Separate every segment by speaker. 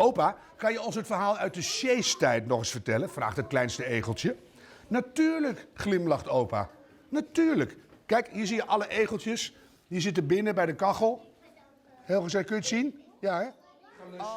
Speaker 1: Opa, kan je ons het verhaal uit de sjeestijd nog eens vertellen? Vraagt het kleinste egeltje. Natuurlijk, glimlacht opa. Natuurlijk. Kijk, hier zie je alle egeltjes. Die zitten binnen bij de kachel. Heel gezellig, kun je het zien? Ja, hè?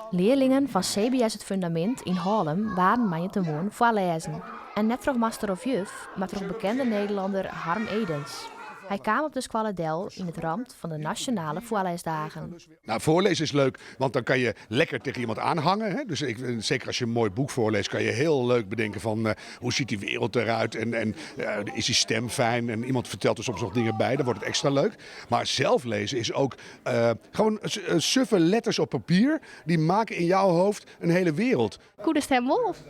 Speaker 2: Learlingen fan CBS Het Fundamint yn Hallum waarden moandeitemoarn foarlêzen. En net troch master of juf, mar troch bekende Nederlanner Harm Edens. Hy kaam op de skoalle del yn it ramt fan de Nasjonale Foarlêsdagen.
Speaker 1: Nou, voorlezen is leuk, want dan kan je lekker tegen iemand aanhangen. Hè? Dus ik, zeker als je een mooi boek voorleest, kan je heel leuk bedenken van eh, hoe ziet die wereld eruit en, en eh, is die stem fijn? En iemand vertelt er soms nog dingen bij, dan wordt het extra leuk. Maar zelf lezen is ook eh, gewoon suffe letters op papier, die maken in jouw hoofd een hele wereld.
Speaker 2: Koe stem wol? Of?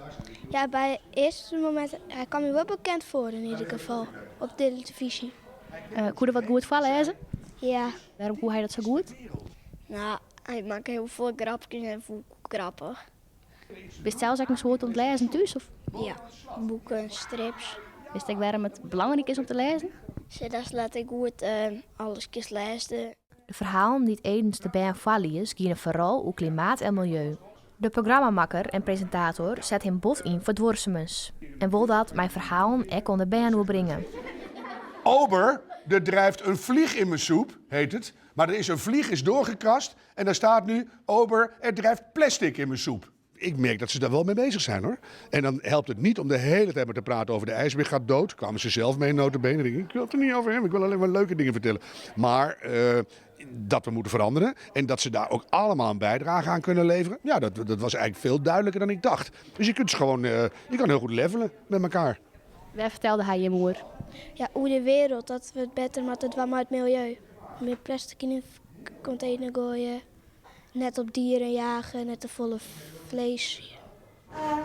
Speaker 3: Ja, bij het eerste moment, hij kwam me wel bekend voor in ieder geval, op televisie.
Speaker 2: Uh, koe er wat goed foarlêze?
Speaker 3: Ja.
Speaker 2: Wêrom koe hy dat sa goed?
Speaker 3: Nou, hy makke hiel folle grapkes en fûn ik grappich.
Speaker 2: Bist sels ek in soad oan it lêzen thús? Of?
Speaker 3: Ja, boeken, strips.
Speaker 2: Witst ek wêrom't it belangryk is om te lêzen?
Speaker 3: Sadatst letter goed uh, alles kinst lêze.
Speaker 2: De ferhalen dy't Edens de bern foarlies giene foaral oer klimaat en miljeu. De programmamakker en presintator set him bot yn foar duorsumens en wol dat mei ferhalen ek oan de bern oerbringe.
Speaker 1: Ober, er drijft een vlieg in mijn soep, heet het. Maar er is een vlieg is doorgekrast en daar staat nu... Ober, er drijft plastic in mijn soep. Ik merk dat ze daar wel mee bezig zijn hoor. En dan helpt het niet om de hele tijd maar te praten over de ijsbeer gaat dood. Kwamen ze zelf mee nota bene. Ik wil het er niet over hebben, ik wil alleen maar leuke dingen vertellen. Maar uh, dat we moeten veranderen en dat ze daar ook allemaal een bijdrage aan kunnen leveren. Ja, dat, dat was eigenlijk veel duidelijker dan ik dacht. Dus je kunt ze gewoon, uh, je kan heel goed levelen met elkaar.
Speaker 2: Wêr fertelde hy jim oer?
Speaker 3: Ja, oer de wereld, dat we het better met het met het milieu. Meer plastic in de container gooien, net op dieren jagen, net te folle vlees. Um,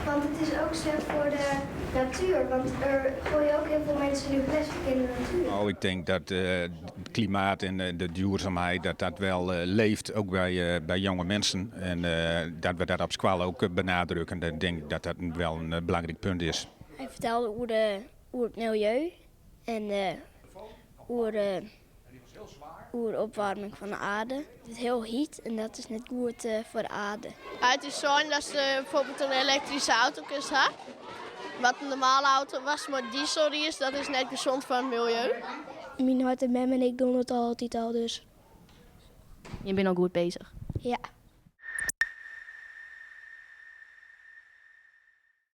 Speaker 3: want het is ook slecht voor de natuur, want er gooien ook heel veel mensen nu plastic in de natuur.
Speaker 4: Oh, ik denk dat uh, het klimaat en de duurzaamheid dat dat wel uh, leeft, ook bij, uh, bij jonge mensen. En dat we dat op skoalle ook benadrukken, ik denk dat dat wel een belangrijk punt is.
Speaker 3: Hy fertelde oer, de, oer it miljeu en oer, oer de opwaarming fan de aarde. It is hiel hyt en dat is net goed foar de aarde.
Speaker 5: It is sa dat se bygelyks in elektryske auto kinst ha. Wat in normale auto was, mar diesel is, dat is net sûn foar it miljeu.
Speaker 3: Myn heit en mem en ik dogge it altyd al, dus.
Speaker 2: Je bent al goed bezig.
Speaker 3: Ja.